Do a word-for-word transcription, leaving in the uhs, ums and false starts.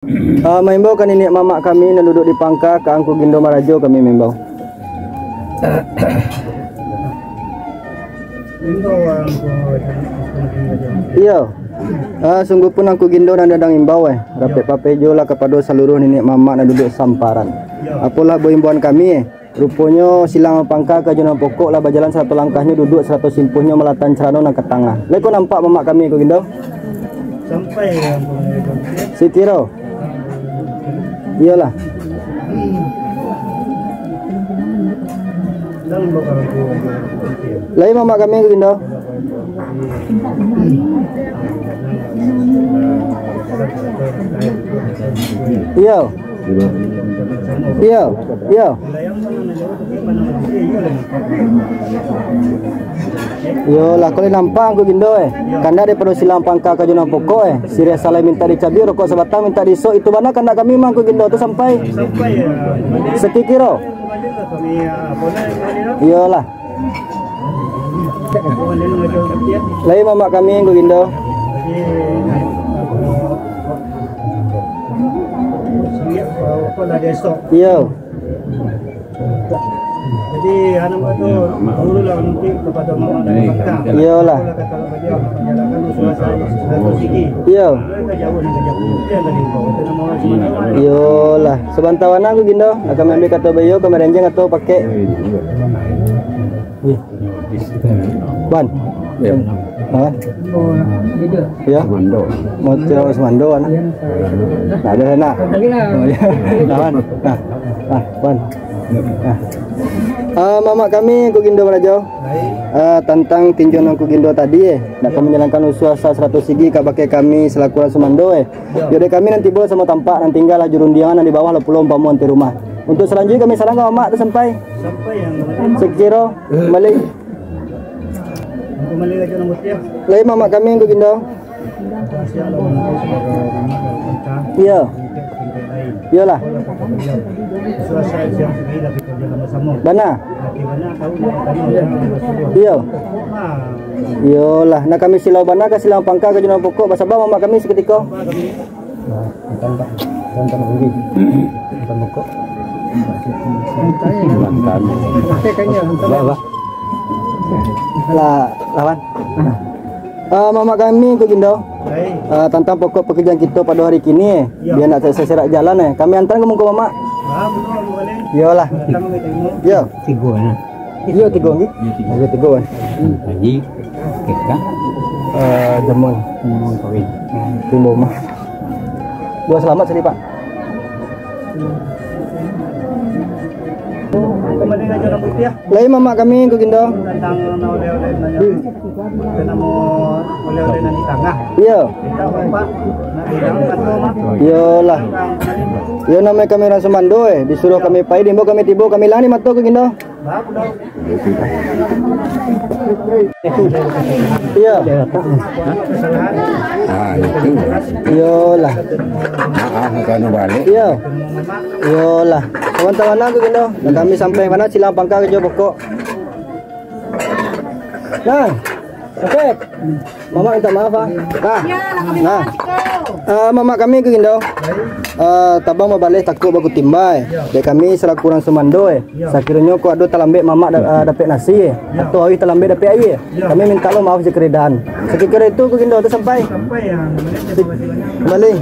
Ah, maimbau ka niniak mamak kami nan duduak di pangka, ka Angku Gindo Marajo kami maimbau. Iyo. Ah, sungguahpun Angku Gindo nan dadang imbau, eh. Rapek papejolah kapado saluruah niniak mamak nan duduak samparan. Apolah buah imbauan kami, eh. Ruponyo silang pangka ka jo nan pokok lah bajalan sarato langkahnyo, duduak sarato simpuhnyo, malatan carano nan ka tangah. Lai ko nampak mamak kami ko, Gindo? Sampai, ya, ampun, ya, ampun. Sikiro. Iyolah. Lai mamak kami ko, Gindo? Iyo. Iyo, iyo. Iyolah, kalau nampak Angku Gindo, eh. Kandak daripado silang pangka ka jo nan pokok, eh. Siriah salai mintak dicabiak, rokok sabatang mintak diisok, itu bana kandak kami mah Angku Gindo tu sampai. Sakiro. Iyolah. Lai mamak kami Angku Gindo. Iyo. Jadi, anu tu, dulu lah nanti kepada mamak dan bangsa. Iyolah. Kalau kata beliau, menjalankan usaha seratus sigi. Iyo. Mereka jauh dengan jauh. Itu yang tadi bawa. Itu nama orang Sumatera. Iyolah. Sabanta wana Angku Gindo. Akan ambil kato baiyo, ka marenjeng atau pakai. Wih. Wan. Iyo. Wan. Iyo. Sumando. Mau cerita Sumando, kan? Nah, ada sana. Oh, iyo. Nah, Wan. Nah, nah, Wan. Nah. Ah, mamak kami, Angku Gindo Marajo. Ah, tantang tinjuan Angku Gindo tadi, eh, nak ka manjalankan usaha saratus sigi ka bakeh kami salaku urang Sumando, eh. Yo, dek kami nan tibo samo tampak, nan tingga lah jo rundiangan, nan di bawah lah pulo umpamo anti rumah. Untuk salanjuik kami salam ka mamak tu sampai. Sakiro, kembali. Lai mamak kami Angku Gindo. Iyo. Iyolah. Bana. Iyo. Iyolah. Nah, kami silau bana ka silang pangka ka jo nan pokok. Basaba mamak kami sakutiko. Lah, lawan. Ah, mamak kami Angku Gindo. Ah, tantang pokok pakarajaan kito pado hari kini, eh. Bia nak sa-, saserak jalan, eh. Kami antaan ka muko mamak. Iyolah. Iyo. Tigo, nah. Iyo, tigo, nggih. Iyo, tigo, kan. Haji, Keka. Eh, Jamuan. Jamuan kawin. Timbul mah. Dua selamat sadi, Pak. Lai mamak kami Angku Gindo. Iyo. Iyolah. Iyo, namo kami urang Sumando, eh. Disuruah kami pai, diimbau kami tibo, kami ilang di mato Angku Gindo. Iyo. Ah, itu. Iyolah. Ah, ah, kanu balik. Iyo. Iyolah. Kawan-kawan Angku Gindo, kami sampai mano silang pangka ka jo pokok. Nah, oke. Mamak minta maaf, ah. Nah. Nah. Ah, mamak kami Angku Gindo. Ah, tabang babaleh takuik bakutimbai. Dek kami salaku urang Sumando, eh. Sakironyo kok ado talambek mamak da-, ah, dapek nasi, eh. Atau awih talambek dapek aia. Kami minta lo maaf jo karidaan. Sakiro itu Angku Gindo tu sampai. Kembali.